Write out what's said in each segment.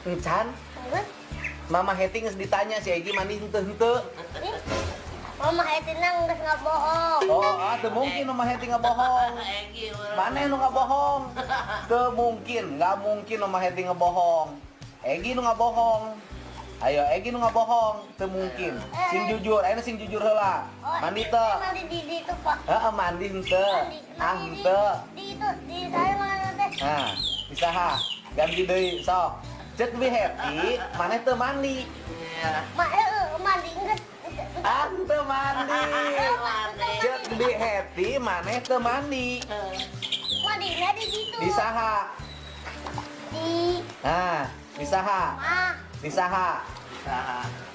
Encan? Mama Heti geus ditanya si Egi mandi henteu henteu. Mama Heti nang geus ngabohong. Oh, ah teu mungkin Mama Heti ngabohong. Mana nu ngabohong? Teu mungkin, nggak mungkin Mama Heti ngebohong. Egi nu ngabohong. Ayo Egi nu ngabohong, teu mungkin. Sing jujur, ayeuna sing jujur heula. Mandi teu? Mandi di itu, Pak. Heeh, mandi henteu. Ah, henteu. Di itu, di saya mana teh? Nah, bisa ha. Ganti deui, sok. Cek Bi Heti, maneh teu mandi. Iya. Mandi geus. Ah, teu mandi. Cek Bi Heti, maneh teu mandi. Mandina di situ. Di saha? Di. Nah, di saha? Di saha?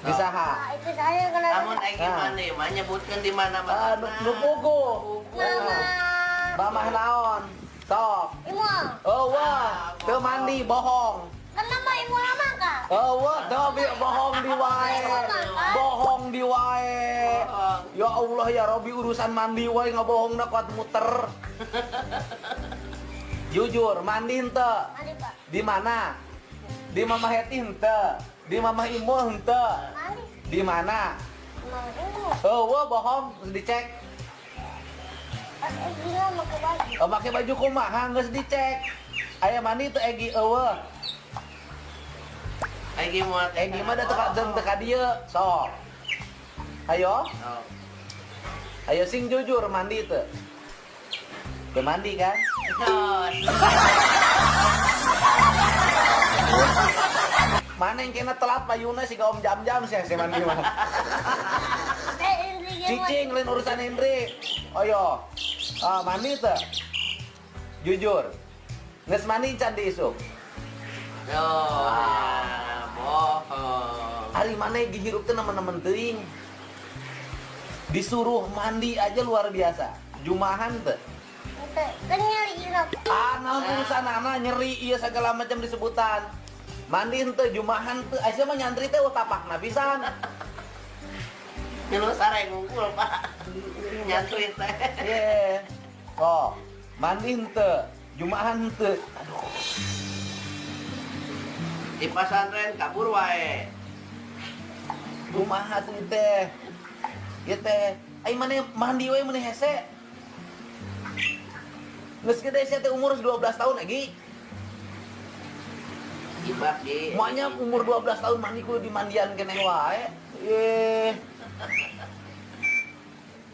Di saha? Itu saya kena. Lamun Egi mandi mah nyebutkeun di mana-mana. Nu pugu. Mama. Mamah naon? Sok. Imul. Oh, wah, teu mandi bohong. Kenapa ibu lama kak? Oh, wah, tapi bohong di wae. Bohong di wae. Ya Allah ya Robi, urusan mandi wae ngabohongna kuat muter. Jujur, mandi henteu. Mandi, Pak. Di mana? Di Mama Heti henteu. Di Mama Imul henteu. Mandi. Di mana? Mama Imul. Oh, wah, bohong, dicek. Pas Egi mah make baju. Oh, make baju kumaha geus dicek. Aya mandi teu Egi eueuh. Egi mah Egi mah da teu ka dieu, sok. Ayo. Ayo sing jujur mandi teu. Teu mandi kan? Mana yang kena telat payuna sih Om Jam-jam sih yang mandi mah. Cicing lain urusan Hendri. Ayo. Ah, mandi teu. Jujur. Geus mandi can diisuk. Yo, bohong. Ari mana dihirup teh nemen-nemen teuing. Disuruh mandi aja luar biasa. Jumahan teh. Kan nyeri irap. Ah, naon urusan anak nyeri ieu segala macam disebutan. Mandi henteu jumahan teu, aya mah nyantri teh tapakna pisan. Nyelu sare ngungkul, Pak. Nyantri teh. Ye. Oh, mandi henteu, jumahan henteu. Aduh. Di pasantren kabur wae. Kumaha tuh teh? Ieu teh, ai maneh mandi wae maneh hese. Geus gede sia teh umur 12 tahun lagi. Ibak di. Maknya umur 12 tahun mandi kudu dimandian keneh wae. Ye.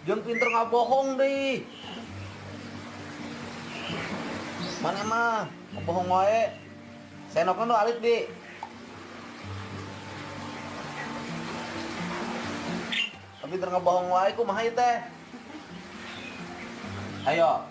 Jeung pinter ngabohong deui. Maneh mah ngabohong wae. Senokna nu alit di. Tapi pinter ngabohong wae kumaha ieu teh? Ayo.